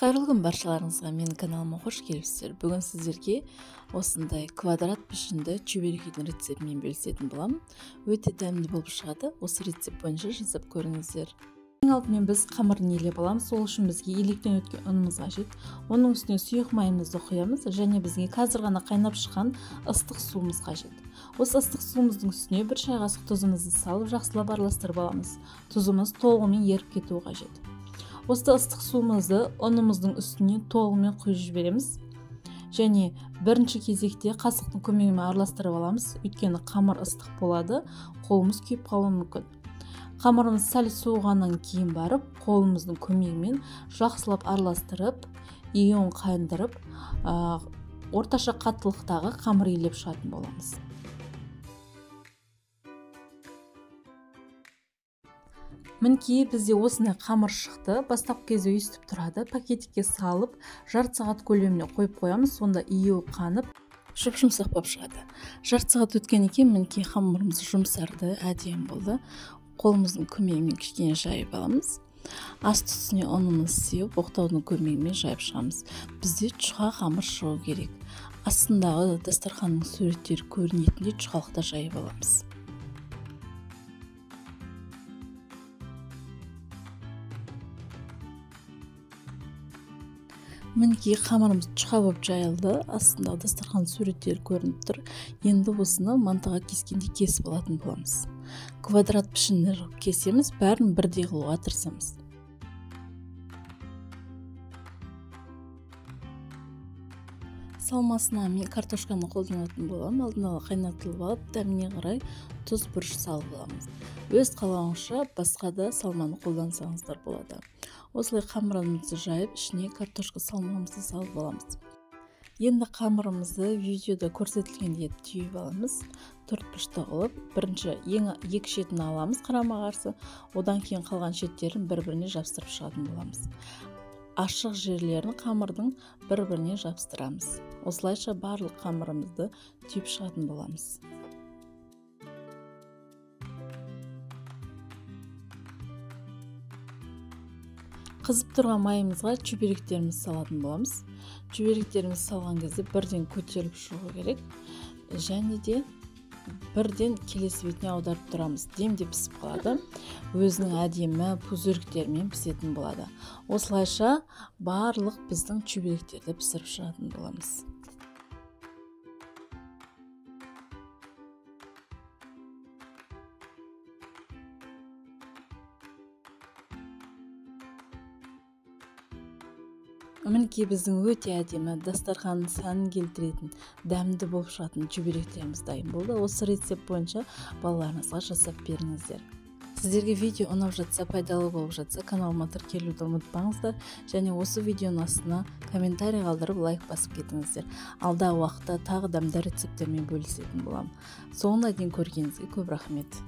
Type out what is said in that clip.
Қайырлы күн баршаларыңызға, менің каналыма қош келіпсіздер. Бүгін сіздерге осындай квадрат пішінді чебурекидің рецептімен бөлісетін боламын. Өте дәмді болып шығады. Осы рецепт бойынша жасап көріңіздер. Ең алдымен біз қамырын илеп аламыз. Сол үшін бізге електен өткен ұнымыз қажет. Оның үстіне сұйық майымызды құямыз және бізге қазір ғана қайнап шыққан ыстық суымыз қажет. Осы ыстық суымыздың үстіне бір шай қасық тұзымызды салып жақсылап араластырып аламыз. Тұзымыз толығымен еріп кетуі қажет. Осы ыстық суымызды ұнымыздың үстіне толығымен құйып жібереміз. Және бірінші кезекте қасықтың көмегімен араластырып аламыз. Өйткені қамыр ыстық болады, қолымыз күйіп қалуы мүмкін. Қамырымыз сәл суығаннан кейін барып, қолымыздың көмегімен жақсылап араластырып, иін қайындырып, орташа қаттылықтағы қамыр илеп шығатын боламыз. Мінекей бізде осындай қамыр шықты. Бастапқы кезде өйстіп тұрады. Пакетикке салып, жарты сағат көлеміне қойып қоямыз. Сонда иі қанып, жұп-жұмсақ болып шығады. Жарты сағат өткеннен кейін мінекей қамырымыз жұмсарды, әдемі болды. Қолымыздың көмегімен кішкене жайып аламыз. Асты үстіне ұнымызды сеуіп, оқтаудың көмегімен жайып шығамыз. Бізде жұқа қамыр шығу керек. Астындағы дастарханның суреттері көрінетіндей жұқалықта жайып аламыз. Мінекей қамырымыз жұқа болып жайылды. Астындағы дастархан суреттері көрініп тұр. Енді осыны мантыға кескенде кесіп алатын боламыз. Квадрат пішінді қылып кесеміз, бәрін бірдей қылуға тырысамыз. Салмасына мен картошканы қолданатын боламын. Алдын ала қайнатылып алып, дәміне қарай тұз, бұрыш салып аламыз. Өз қалауыңызша басқа да салманы қолдансаңыздар болады. Осылай қамырымызды жайып, ішіне картошка салмамызды салып аламыз. Енді қамырымызды видеода көрсетілгендей етіп түйіп аламыз. Төрт бұрышты қылып, бірінші ең екі шетін аламыз қарама-қарсы, одан кейін қалған шеттерін бір-біріне жабыстырып шығатын боламыз. Ашық жерлерін қамырдың бір-біріне жабыстырамыз. Осылайша барлық қамырымызды түйіп шығатын боламыз. Қызып тұрған майымызға чебуректерімізді салатын боламыз. Чебуректерімізді салған кезде бірден көтеріліп шығу керек. Және де бірден келесі бетіне аударып тұрамыз. Демде пісіп қалады. Өзінің әдемі пузырьктерімен пісетін болады. Осылайша барлық біздің чебуректерді пісіріп шығатын боламыз. Мінекей біздің өте әдемі дастарханның сәнін келтіретін, дәмді болып шығатын чебуректеріміз дайын болды. Осы рецепт бойынша балаларыңызға жасап беріңіздер. Сіздерге видео ұнап жатса, пайдалы болып жатса, каналыма тіркелуді ұмытпаңыздар. Және осы видеоның астына комментарий қалдырып, лайк басып кетіңіздер. Алдағы уақытта тағы дәмді рецепттермен бөлісетін боламын. Соңына дейін көргеніңізге көп рахмет.